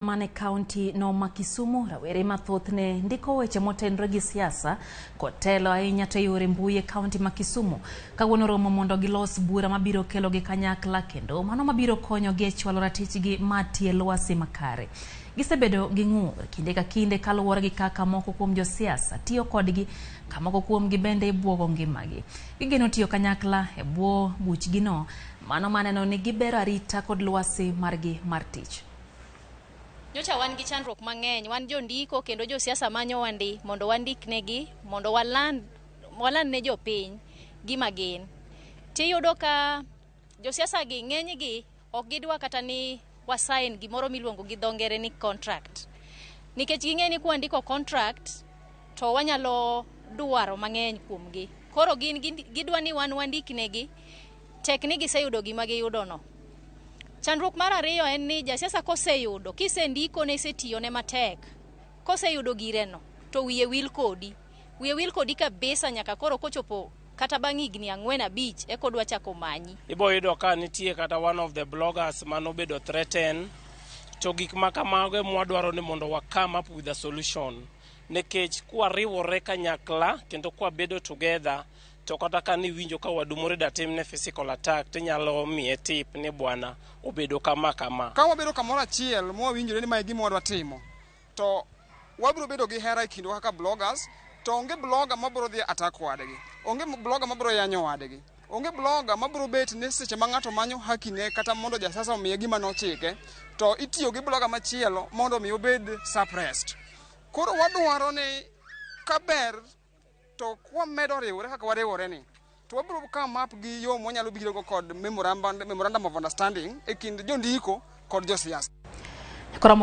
Man e kaunti no ma Kisumu, rawere mathoth ne ndiko weche motenore gi siasa kod telo ahinya to e yore mbui e kaunti ma Kisumu. Kawuono romo mondo gilos bura mabiro kelogi kanyakla kendo mano mabiro konyogi e chwalo ratichgi mar tie lwasi makare. Gisebedo gi ng'ur kinde ka kinde kaluwore gi kaka moko kuom josiasa tiyo kodgi ka moko kuomgi bende ibwogo ngimagi. Gigeno tiyo kanyakla e bwo buchgino mano maneno ni gibero arita kod lwasi margi mar tich. Nyocha wan gi chandruok mang'eny, wan jondiko kendo josiasa manyowa ndi mondo wandiknegi mondo waland, waland ne jopiny gima gin. Tiyudo ka josiasa gi ng'enygi ok gidwa kata ni wasign gimoro miluongo gi dho ngere ni contract. Nikech ging'e ni kwandiko contract to wanyalo dwaro mang'eny kuomgi. Koro gin gidwa ni wan wandiknegi tek ni giseyudo gima giyudono. Chandruok mar ariyo en ni jasiasa koseyudo, kisendikone isetiyone matek, koseyudo gireno to wiye wil kodi. Wiye wil kodi kabisa nyaka koro kochopo kata bang' higni 4 5 eka odwa chako manyi. Ibo yudo ka nitie kata one of the bloggers manobedo threaten to gik ma kamago ema wadwaro ni mondo wa come up with a solution nikech kwariwore kanyakla kendo kwabedo together to kata ka niwinjo ka wadu moro ida timne physical attack tinyalo miye tip ni bwana obedo kama kama. Ka wabedo kamoro achiel mwawinjore ni mae gima wadwa timo, to wabiro bedo gi hera e kindwa kaka bloggers, to onge blogger mabiro dhi attack wadgi, onge blogger mabiro yanyo wadgi, onge blogger mabiro bet ni seche ma ng'ato manyo haki ne kata mondo jasiasa omiye gima nochike, to itiyo gi blogger machielo mondo mi obed suppressed. Koro wadwaro ni kaber to kwamedo riwore kaka wariwore ni to wabiro come up gi yo mwanyalo birogo kod memorandum of understanding e kind jondiko kod josiasa. Koro